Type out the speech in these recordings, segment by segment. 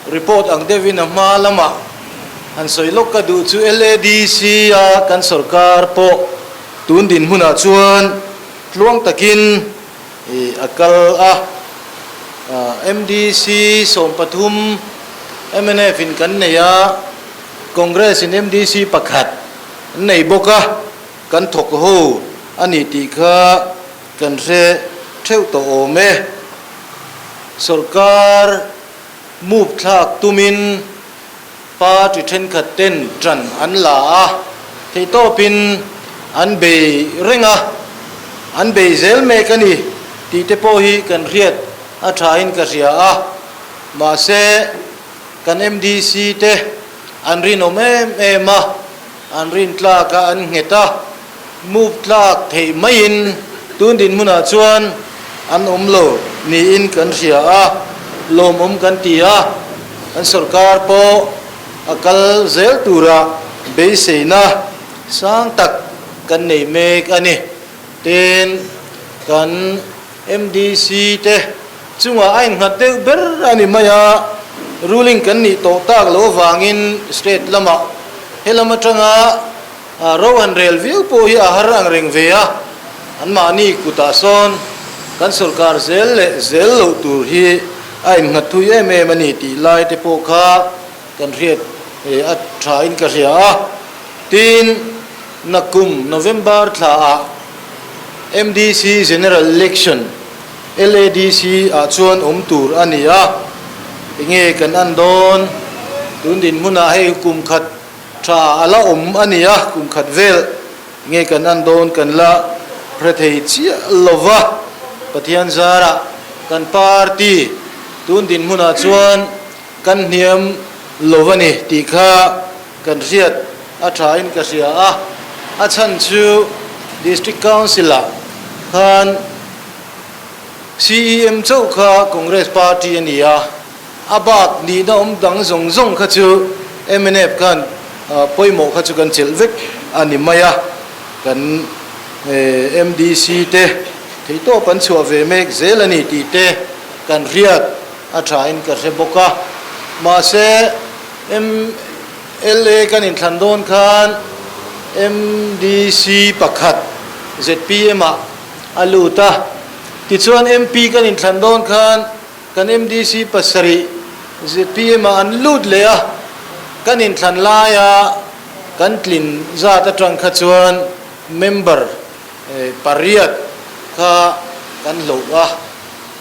Report ang deuhin a hma lamah han sawi lawk ka duh chu LADC a kan sorkar pawh tun dinhmunah chuan tluang takin a kal a. MDC 13 mnf in kan nei a, Congress in MDC pakhat an nei bawk a, kan thawk ho a ni tih kha kan hre theuh tawh awm e. Sorkar Move thlak tumin party thenkhat ten tan an la a, theihtawpin an bei reng a, an bei zel mek a ni tih te pawh hi kan hriat a thain ka hria a, mahse kan MDC te an rinawm em em a, an rintlak a, an nghet a, Move tlak theih maiin tun dinhmunah chuan an awm lo niin kan hria a, lawmawm kan ti a, kan sorkar pawh a kal zel tura beiseina sang tak kan nei mek a ni. Tin, kan MDC te chungah a innghat deuh ber a ni mai a, ruling kan nih tawh tak loh avangin state lamah helam atanga Ro han rel viau pawh hi a har ang reng ve a, anmahni kutah sawn kan sorkar zel leh zel loh tur hi a innghat thui em em a ni tih lai te pawh kha kan hriat a thain ka hria a. Tin, nakum November thlaah MDC General Election, LADC, ah chuan awm tur a ni a, enge kan an dawn? Tun dinhmunah hei kum khat Tha a la awm a ni a, kum khat vel nge kan an dawn kan la hre thei chiah lo va, Pathian zarah kan party tun dinhmunah chuan kan hniam lo a ni tih kha kan hriat a thain ka hria a, a chhan chu District Council-ah khan CEM chauh kha Congress party a ni a. A bak nihna awm dang zawng zawng kha chu mnf khan pawimawh kha chu kan chelh vek a ni mai a, kan MDC te theihtawp an chhuah ve mek zel a ni tih te kan hriat a thain ka hre bawk a. Mahse mla kan inthlan dawn khan MDC pakhat zpm ah a lut a, tichuan MP kan inthlan dawn khan Kan MDC pasarih zpm ah an lut leh a, kan inthlan laia kan tlin zat atang kha chuan member pariat kha kan hloh a,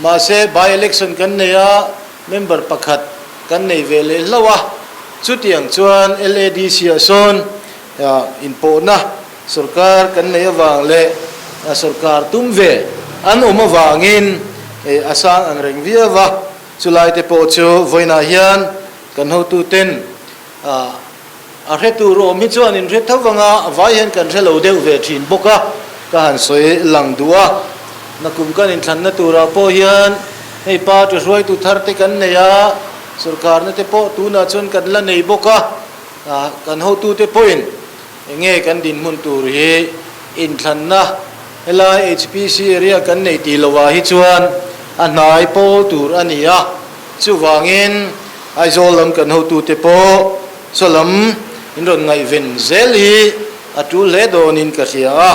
mahse by election kan nei a, member pakhat kan nei ve leh hlauh a, chutiang chuan LADC ah sawn inpawhna Sorkar kan neih avang leh sorkar tum ve an awm avangin a sang ang reng viau a, chulai te pawh chu vawiinah hian kan hotuten a hre tur awm hi chuan in hre tho vanga vai hian kan hre lo deuh ve thin bawk a, ka han sawi lang duh a. Nakum kan inthlanna turah pawh hian hei party hruaitu thar te kan nei a, sorkarna te pawh tunah chuan kan la nei bawk a, kan hotute pawhin Enge kan dinhmun tur hi inthlanna helai HPC area kan neih tih lovah hi chuan a hnai pawl tur a ni a, chuvangin Aizawl lam kan hotute pawh chaw lam in rawn ngaihven zel hi a tul hle dawnin ka hria a,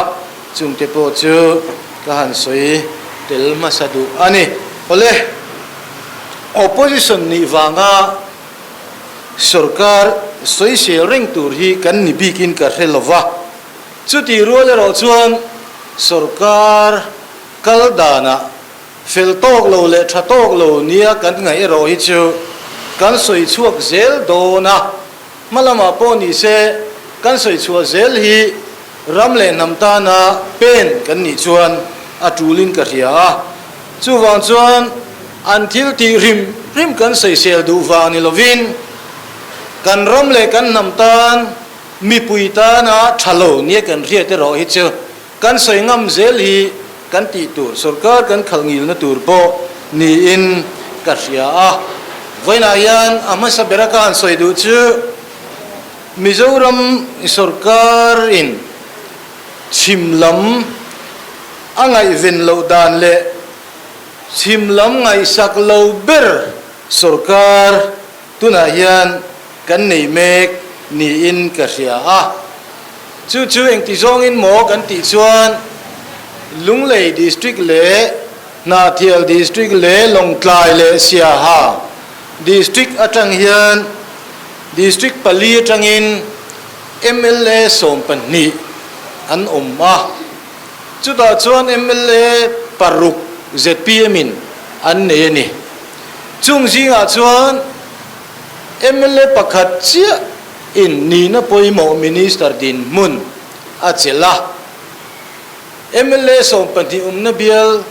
chungte pawh chu ka han sawi tel hmasa duh a ni. Awle, opposition nih vanga Sorkar sawisel reng tur hi kan ni bikin ka hre lo va, chutih rual erawh chuan sorkar kal danah fel tawk lo leh tha tawk lo nia kan ngaih erawh hi chu kan sawi chhuak zel dawn a, hma lamah pawh ni se kan sawi chhuah zel hi ram leh hnam tana pen kan nih chuan a tulin ka hria a. Chuvang chuan an thil tih hrim hrim kan sawisel duh vang ni lovin kan ram leh kan hnam tan mipui tana tha lo nia kan hriat erawh hi chu kan sawi ngam zel hi kan tih tur sorkar kan khalh ngilna tur pawh niin ka hria a. Vawiinah hian a hmasa bera ka han sawi duh chu Mizoram sorkarin chhim lam A ngaihven loh dan leh chhim lam ngaihsak lo ber sorkar tunah hian kan nei mek niin ka hria a. Chu chu engti zawngin maw kan tih chuan Lunglei District leh Hnahthial District leh Lawngtlai leh Siaha District atang hian District pali atangin mla 12 an awm a. Chutah chuan mla paruk zpm in an nei a ni. Chung zingah chuan mla pakhat chiah in nihna pawimawh Minister dinhmun a chelh a. Mla 12 awmna bial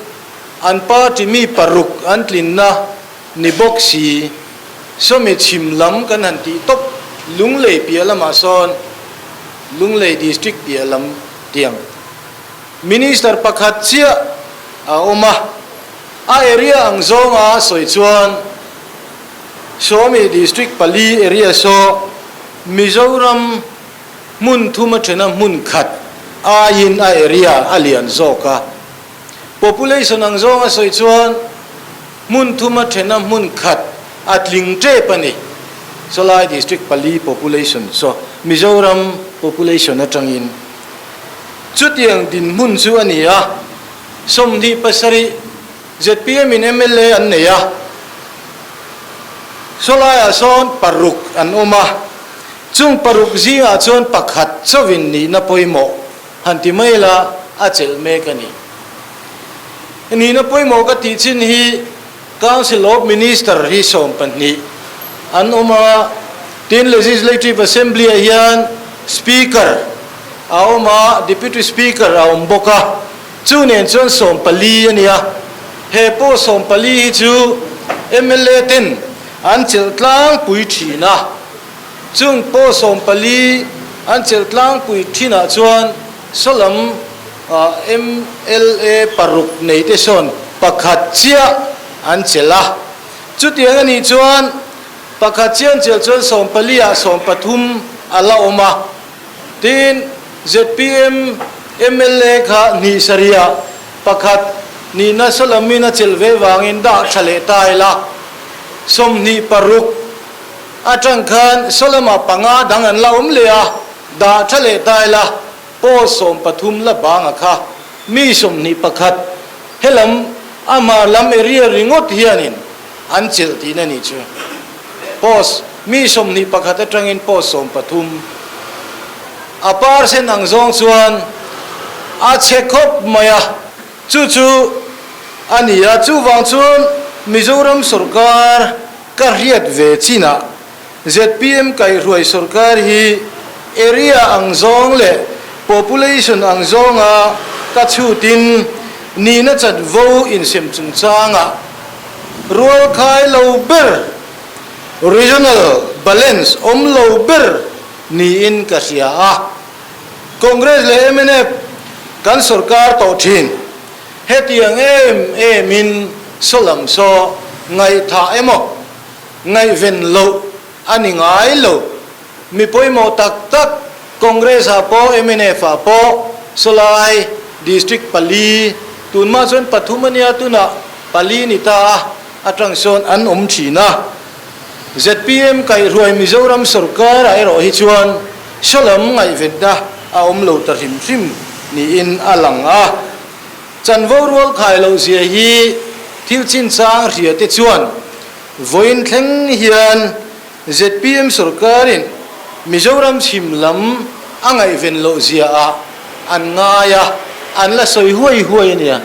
an party mi paruk an tlinna ni bawk si. Sawmi chhim lam kan han tih tawp Lunglei piah lamah sawn Lunglei District piah lam tiang Minister pakhat chiah a awm a, a area ang zawnga sawi chuan Sawmi District pali area saw Mizoram hmun thum a thena hmun khat aiin a area a lian zawk a. Population ang zawnga sawi chuan hmun thum a thena hmun khat a tling tep a ni. Sawlai District pali population saw Mizoram population atangin chutiang dinhmun chu a ni a, 27 zpm in mla an nei a, sawlaiah sawn paruk an awm a, chung paruk zingah chuan pakhat chauhin nihna pawimawh han ti mai la a chelh mek a ni. Nihna pawimawh ka tih chin hi Council of Minister hi 12 an awm a, tin Legislative Assembly ah hian Speaker a awm a, Deputy Speaker a awm bawk a, chu nen chuan 14 a ni a. He pawh 14 hi chu mla ten an chelh tlangpui thin a, chung pawh 14 an chelh tlangpui thinah chuan sawlam mla paruk nei te sawn pakhat chiah an chelh a. Chutiang a nih chuan pakhat chiah an chelh chuan 14 ah 13 a la awm a. Tin, zpm mla kha hnih sarih pakhat nihna sawlamin a chelh ve vangin dah tha leh ta ila. 26 atang khan sawlamah panga dang an la awm leh a, dah tha leh ta ila. Post 13 la banga kha mi 21 helam ama lam area ringawt hianin an chelh tihna nih chu. Post mi 21 atangin post 13 a percent ang zawng chuan a chhe khawp mai a, chu chu a ni a. Chuvang chuan Mizoram sorkar ka hriat ve chinah zpm kaihhruai sorkar hi area ang zawng leh population ang zawnga ka chhutin nihna chanvo insem chungchangah rual khai lo ber, regional balance awm lo ber niin ka hria a. Congress leh mnf kan sorkar tawh thin. Hetiang em emin sawlam saw ngaihthah emaw ngaihven loh a ni ngai lo. Mi pawimawh tak tak Congress ah pawh mnf ah pawh sawlai District pali tunmah chuan pathum a nia tunah pali ni ta a atang sawn an awm thin a. Zpm kaihhruai Mizoram sorkar ah erawh hi chuan sawlam ngaihvenna a awm lo ta hrim hrim niin a lang a. Chanvo rual khai loh zia hi thil chinchang hria te chuan vawiin thleng hian zpm sorkarin Mizoram chhim lam a ngaihven loh zia ah an ngai a, an la sawi huai huai a nia.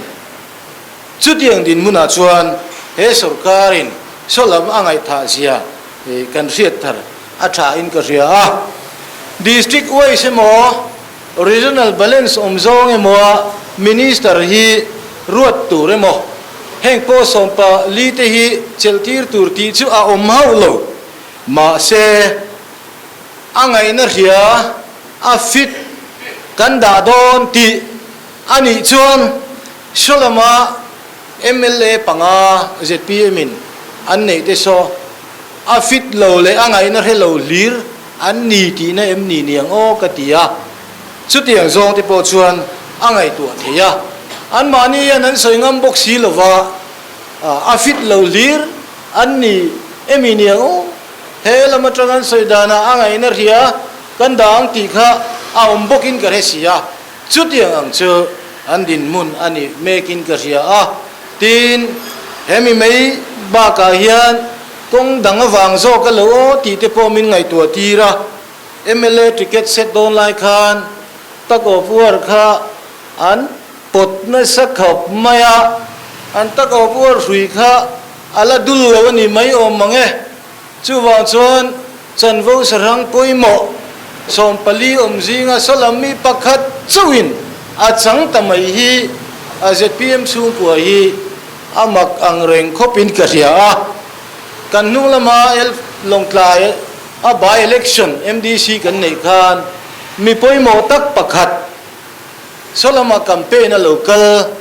Chutiang dinhmunah chuan he sorkarin sawlam a ngaihthah zia kan hriat thar a tha in ka hria a. District wise emaw, Regional balance awm zawng emaw a Minister hi ruat tur emaw, heng pawh 14 te hi chelh tir tur tih chu a awm hauh lo. Mahse, a ngaihna hria a fit kan dah dawn tih a nih chuan sawlama mla panga zpm in an neih te saw a fit lo leh a ngaihna hre lo hlir an ni tihna em ni niang aw ka ti a. Chutiang zawng te pawh chuan a ngaihtuah thei a. Anmahni hian an sawi ngam bawk si lova, a fit lo hlir an ni emi niang aw. He lam atang an sawi danah a ngaihna hria kan dah ang tih kha a awm bawkin ka hre si a, chutiang ang chu an dinhmun a ni mekin ka hria a. Tin, hemi mai bakah hian kawng dang avang zawk a lo aw tih te pawh min ngaihtuah tir a. Mla ticket set dawn lai khan tug of war kha an pawt nasa khawp mai a, an tug of war hrui kha a la dul lo a ni mai awm mang e. Chuvang chuan chanvo sahrang pawimawh 14 awm zinga sawlam mi pakhat chauhin a chang ta mai hi a zpm chhungkua hi a mak ang reng khawpin ka hria a. Kan hnung lama Lawngtlai a by election MDC kan neih khan mi pawimawh tak pakhat sawlama campaign a lo kal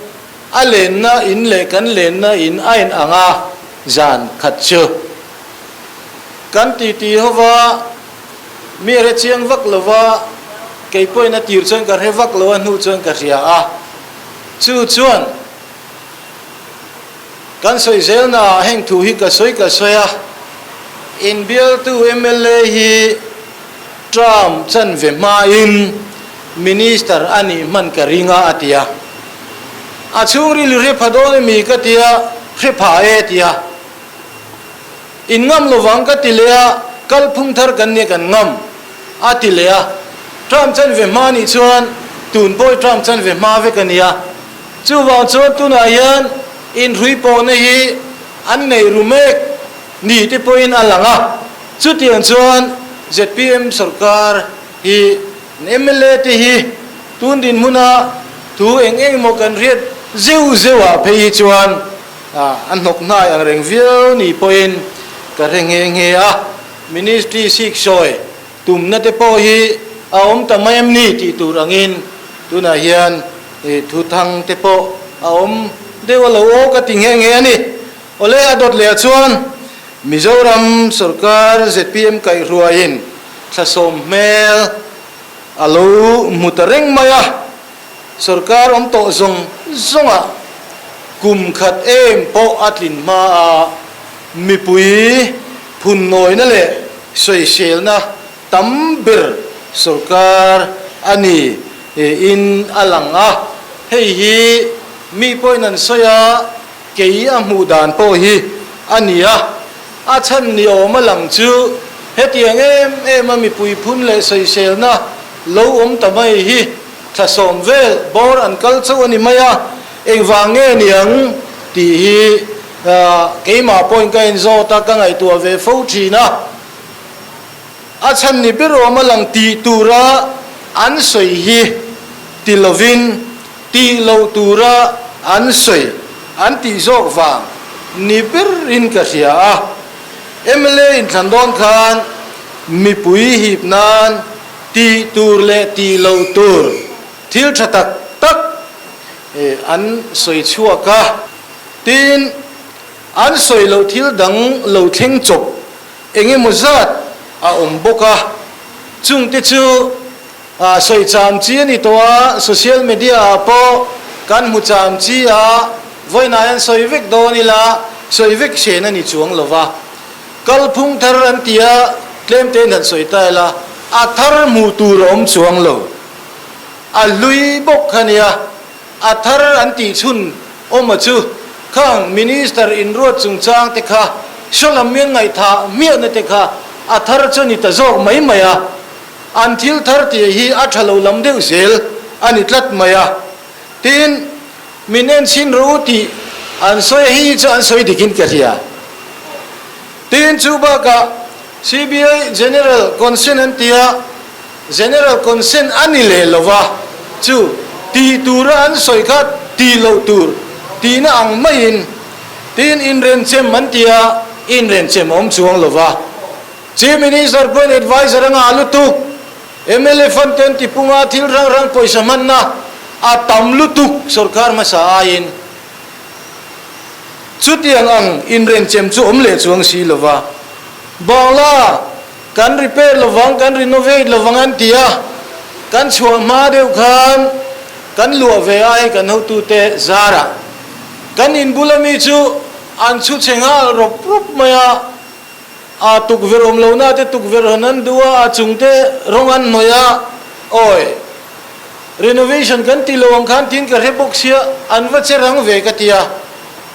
A lenna in leh kan lenna in a in ang a, zan khat chu kan titi ho va, mi a hre chiang vak lo va, kei pawhin a tir chuan ka hre vak lo a, hnu chuan ka hria a, chu chuan kan sawi zelna ah heng thu hi ka sawi ka sawi a, inbialtu mla hi term chanve hmain Minister a nih hman ka ring a a ti a. A chhungril i hre pha dawn emi ka ti a, hre pha e a ti a. In ngam lovang ka ti leh a, kalphung thar kan nia kan ngam a ti leh a. Term chanve hma nih chuan tun pawh i term chanve hma vek a nia. Chuvang chuan tunah hian inhrui pawhna hi an nei ru mek ni te pawhin a lang a. Chutiang chuan zpm sorkar hi Mla te hi tun dinhmuna thu eng eng emaw kan hriat zeuh zeuh ah phei hi chuan a hnawk hnai ang reng viau ni pawhin ka hre nghe nghe a, Ministry siksawi tumna te pawh hi a awm ta mai em ni tih tur angin tunah hian thu thang te pawh a awm deuh a lo aw ka ti nghe nghe a ni. Awle a dawt leh ah chuan Mizoram sorkar zpm kaihhruaiin thlasawm hmel a lo hmu ta reng mai a, sorkar awm tawh zawng zawngah kum khat em pawh a tlin hma a, mipui phunnawina leh sawiselna tam ber sorkar a ni in a lang a, hei hi mi pawhin an sawi a. Kei a hmuh dan pawh hi a ni a, a chhan ni awm a lang chu hetiang em em a mipui phun leh sawiselna lo awm ta mai hi thla sawm vel bawr an kal chauh a ni mai a, engvang nge niang tih hi keimah pawhin ka inzawt a, ka ngaihtuah ve fo thin a. A chhan ni ber awm a lang tih tura an sawi hi ti lovin tih loh tura an sawi an tih zawk vang ni berin ka hria a. Mla inthlan dawn khan mipui hip nan tih tur leh tih loh tur thil tha tak tak an sawi chhuak a. Tin, an sawi loh thil dang lo thleng chawp Eng emaw zat a awm bawk a, chungte chu sawi cham chi a ni tawh a, social media ah pawh kan hmu cham chi a, vawiinah hian sawi vek dawn ila sawi vek hren a ni chuang lo va. Kalphung thar an ti a, tlem tein han sawi ta ila, a thar hmuh tur a awm chuang lo. A hlui bawk kha nia. A thar an tih chhun awma chu khang Minister inruat chungchang te kha hraw mian ngaihthah hmiahna te kha a thar chu a ni ta zawk mai mai a, an thil thar tih hi a tha lo lam deuh zel a ni tlat mai a. Tin, min en chhin rawh u tih an sawi a hi chu an sawi dikin ka hria. Tin, chu bakah CBI General Consent an ti a, General consent a ni leh lo va, chu tih tura an sawi kha tih loh tur tihna ang maiin tin inrenchem an ti a, inrenchem a awm chuang lo va. Chief Minister pawhin adviser a ngah lutuk, mla fund te an ti pung a, thil hrang hrang pawisa hmanna a tam lutuk sorkar hmasa aiin. Chutiang ang inrenchem chu awm leh chuang si lo va. Bangla. Kan repair lovang, kan renovate lovang an ti a, kan chhuah hma deuh khan kan luah ve a hei kan hotute zarah kan in bula mi chu an chhu chhe nghal rawp rawp mai a. A tukverh awm lohna te tukverh hawn an duh a, a chung te rawng an hnawih a, awi renovation kan ti lo ang khan tin ka hre bawk sia, an va che rang ve ka ti a,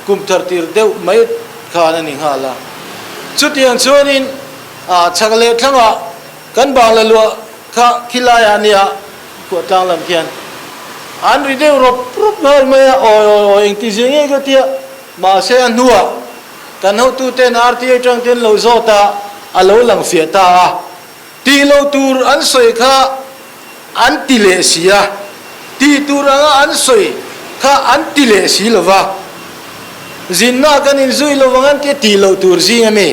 kum thar tir deuh mai khan a ni nghal a. Chutiang chuanin a chhak leh thlangah kan bangla luah kha khilaiah a nia, khuahtlang lam khian an ri deuh rawp rawp nghal mai a, awi awi awi engtizia nge ka ti a, mahse a hnuah Kan hotuten RTA atang ten lo zawt a, a lo lang fiah ta a. Tih lo tur an sawi kha an ti leh si a, tih tur anga an sawi kha an ti leh si lo va. Zinna kan inzui lo vang an tia tih loh tur zing a mi.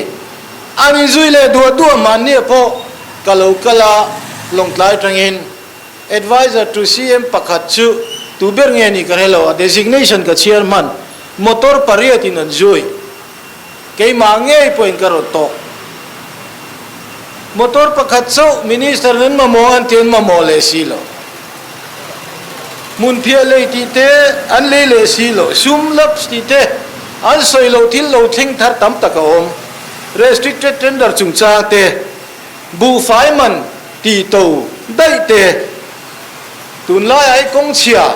An inzui leh duah duah mahnia pawh ka lo kal a, Lawngtlai atangin Adviser to CM pakhat chu tu ber nge ni ka hre lo, a designation ka chhiar hman. Motor pariatin an zui. Keimah ngei pawhin ka rawn tawk. Motor pakhat chauh Minister nan mamawh an ti an mamawh leh si lo. Hmunphiah lei tih te an lei leh si lo. Sum laps tih te an sawi loh thil lo thleng thar tam tak a awm. Restricted tender chungchang te, buhfai man tih to daih te, tunlaiah hi kawng chhia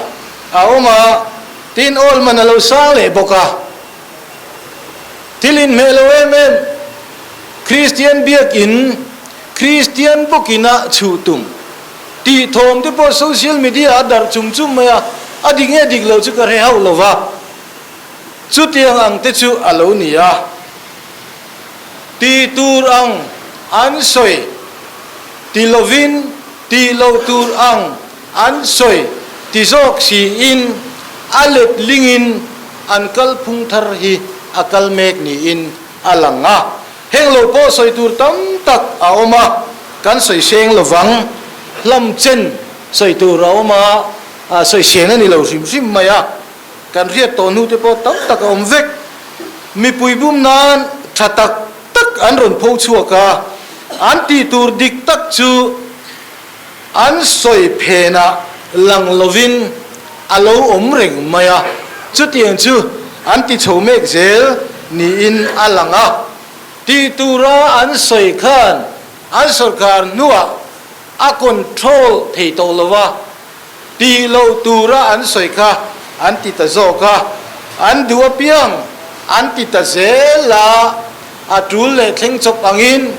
a awm a. Tin, awl man a lo sang leh bawk a. Thil inhmeh lo em em, Kristian biakin, Kristian bawkina chhuh tum tih thawm te pawh social media a darh chum chum mai a, a dik nge dik lo chu ka hre hauh lo va. Chutiang ang te chu a lo ni a. Tih tur ang an sawi ti lovin tih loh tur ang An sawi ti zawk siin a letlingin an kalphung thar hi a kal mek niin a lang a. Heng lo pawh sawi tur tam tak a awm a, kan sawi seng lovang. Hlam chen sawi tur a awm a, sawi seng a ni lo hrim hrim mai a. Kan hriat tawh hnu te pawh tam tak a awm vek. Mipui bum nan tha tak tak an rawn pho chhuak a, an tih tur dik tak chu, An sawi phenah lang lovin a lo awm reng mai a, chutiang chu an ti chho mek zel niin a lang a. Tih tura an sawi khan an sawrkar hnuah a control thei tawh lo a, tih loh tura an sawi kha an ti ta zawk a, an duh apiang an ti ta zel a. A tul leh thleng chawp angin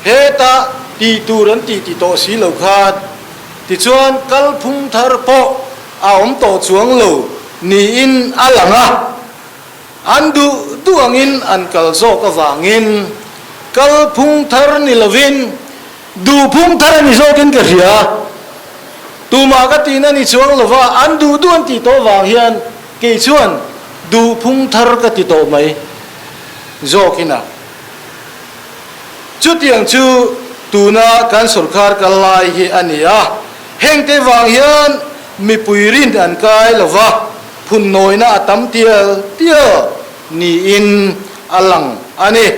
heta tih tur an tih ti tawh si lo khan tichuan kalphung thar pawh a awm tawh chuang lo niin a lang a. An duh duh angin an kal zawk avangin kalphung thar ni lovin duhphung thar a ni zawkin ka hria. Tumah ka tihna ni chuang lova an duh duh an tih tawh vang hian kei chuan duhphung thar ka ti tawh mai. Zawkin a. Chutiang chu tuna kan sawrkar kal lai hi a ni a, hengte vang hian mipui rin an kai lo va, phunnawina a tam tial tial niin a lang a ni.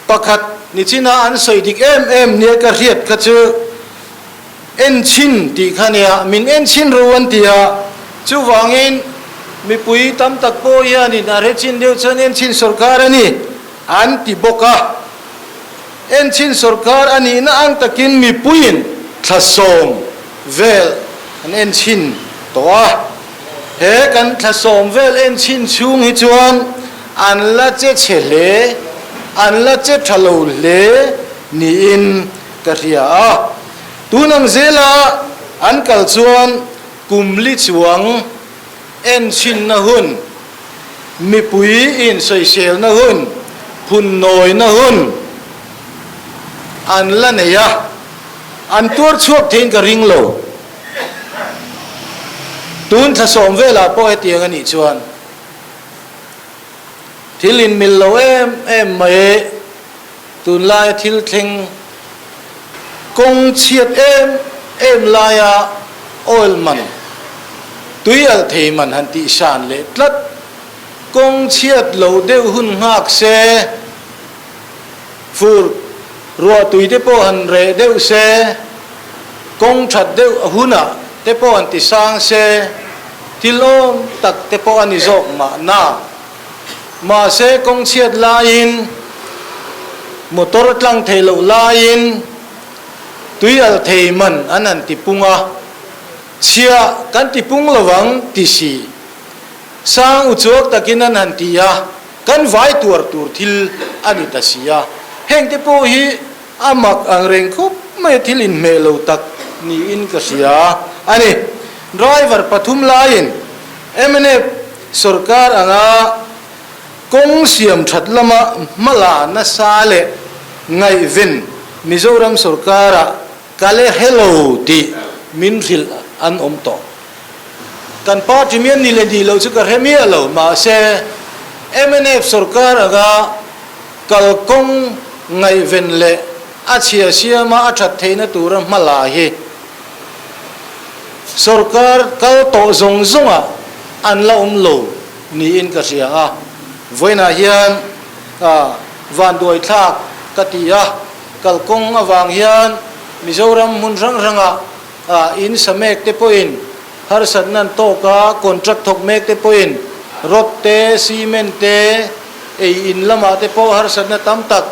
Pakhat nichina an sawi dik em em nia ka hriat kha chu enchhin tih kha nia, min enchhin ro an ti a, chuvangin mipui tam tak pawh hianin a hrechin deuh chuan enchhin sawrkar a ni an ti bawk a, enchhin sawrkar a nihna ang takin mipuiin thlasawm vel an enchhin tawh a, he kan thlasawm vel enchhin chhung hi chuan an la che chhe hle, an la che tha lo hle niin ka hria a. Tun ang zela an kal chuan kum li chuang enchhinna hun, mipui insawiselna hun, phunnawina hun an la nei a, an tuar chhuak theiin ka ring lo. Tun thla sawm velah pawh hetiang a nih chuan thil inmil lo em em mai. Tunlaia thil thleng kawng chhiat em em laia oil man, tui alh thei man han tih san leh tlat, kawng chhiat loh deuh hun nghak se, fur ruah tui te pawh han reh deuh se, kawng that deuh hunah te pawh han ti sang se, thil awm tak te pawh a ni zawk mahna. Mahse kawng chhiat laiin. Motor tlang thei loh laiin tui alh thei man an han ti pung a, chhia kan ti pung lo ang ti si. Sang uchuak takin an han ti a, kan vai tuar tur thil a ni ta si a. Hengte pawh hi a mak ang reng khawp mai a, thil inhmeh lo tak niin ka hria a ni. Driver pathum laiin mnf sorkar anga Kawng siam that lama hmala nasa leh ngaihven Mizoram sorkara ka le hello tih min hrilh an awm tawh. Kan party mi an ni leh nih loh chu ka hre miah lo, mahse mnf sorkar anga kalkawng ngaihven leh a chhia siama a that theihna tura hmala hi sorkar kal tawh zawng zawngah an la awm lo. Niin ka hria a, vawiinah hian vanduai thlak ka ti a, kalkawng avang hian Mizoram hmun hrang hrangah in sa mek te pawhin harsatna an tawk a, contract thawk mek te pawhin rod te, cement te, ei in lamah te pawh harsatna tam tak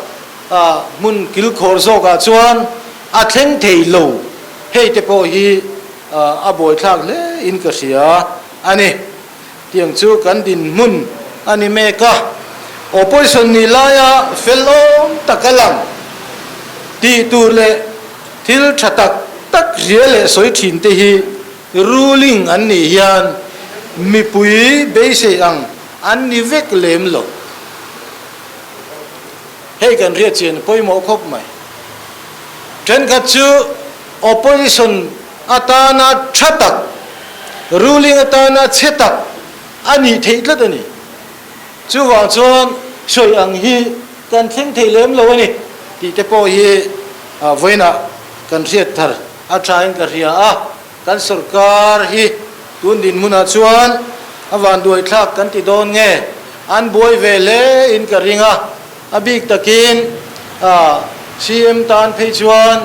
hmun kilkhawr zawkah chuan a thleng thei lo, hei te pawh hi a buaithlak hle in ka hria a ni. Tiang chu kan dinhmun a ni mek a, opposition nih laia fel awm tak a lang tih tur leh thil tha tak tak hria leh sawi thin te hi ruling an nih hian mipui beisei ang an ni vek lem lo. Hei kan hriat chian pawimawh khawp mai. Thenkhat chu opposition atana tha tak, ruling atana chhe tak a nih theih tlat a ni. Chuvang chuan sawi ang hi kan thleng thei lem lo a ni tih te pawh hi vawiinah kan hriat thar a thain ka hria a. Kan sorkar hi tun dinhmunah chuan a vanduai thlak kan ti dawn nge? An buai ve hle in ka ring a, a bik takin CM tan phei chuan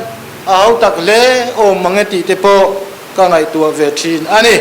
a hau tak hle awm mang e tih te pawh ka ngaihtuah ve thin a ni.